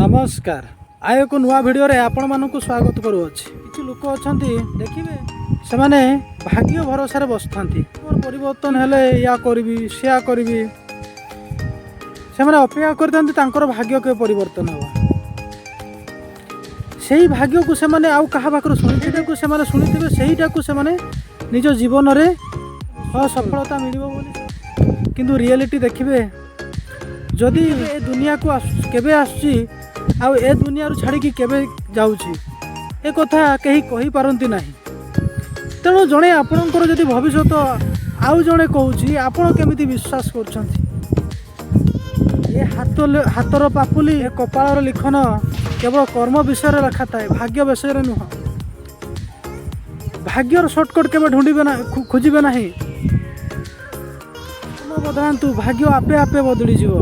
ନମସ୍କାର, ଆଉ ଏକ ନୂଆ ଭିଡ଼ିଓରେ ଆପଣମାନଙ୍କୁ ସ୍ୱାଗତ କରୁଅଛି। କିଛି ଲୋକ ଅଛନ୍ତି, ଦେଖିବେ, ସେମାନେ ଭାଗ୍ୟ ଭରସାରେ ବସିଥାନ୍ତି। ମୋର ପରିବର୍ତ୍ତନ ହେଲେ ୟା କରିବି, ସେୟା କରିବି। ସେମାନେ ଅପେକ୍ଷା କରିଥାନ୍ତି ତାଙ୍କର ଭାଗ୍ୟ କେବେ ପରିବର୍ତ୍ତନ ହେବ। ସେଇ ଭାଗ୍ୟକୁ ସେମାନେ ଆଉ କାହା ପାଖରୁ ଶୁଣିଥିବେ, ସେମାନେ ଶୁଣିଥିବେ, ସେଇଟାକୁ ସେମାନେ ନିଜ ଜୀବନରେ ସଫଳତା ମିଳିବ ବୋଲି। କିନ୍ତୁ ରିଏଲିଟି ଦେଖିବେ, ଯଦି ଏ ଦୁନିଆକୁ ଆସୁ କେବେ ଆସୁଛି ଆଉ ଏ ଦୁନିଆରୁ ଛାଡ଼ିକି କେବେ ଯାଉଛି, ଏ କଥା କେହି କହିପାରନ୍ତି ନାହିଁ। ତେଣୁ ଜଣେ ଆପଣଙ୍କର ଯଦି ଭବିଷ୍ୟତ ଆଉ ଜଣେ କହୁଛି, ଆପଣ କେମିତି ବିଶ୍ୱାସ କରୁଛନ୍ତି? ଏ ହାତର ପାପୁଲି, ଏ କପାଳର ଲିଖନ କେବଳ କର୍ମ ବିଷୟରେ ଲେଖା ଥାଏ, ଭାଗ୍ୟ ବିଷୟରେ ନୁହଁ। ଭାଗ୍ୟର ସର୍ଟକଟ୍ କେବେ ଢୁଣ୍ଡିବେ ନା ଖୋଜିବେ ନାହିଁ। କର୍ମ ବଦଳାନ୍ତୁ, ଭାଗ୍ୟ ଆପେ ଆପେ ବଦଳିଯିବ।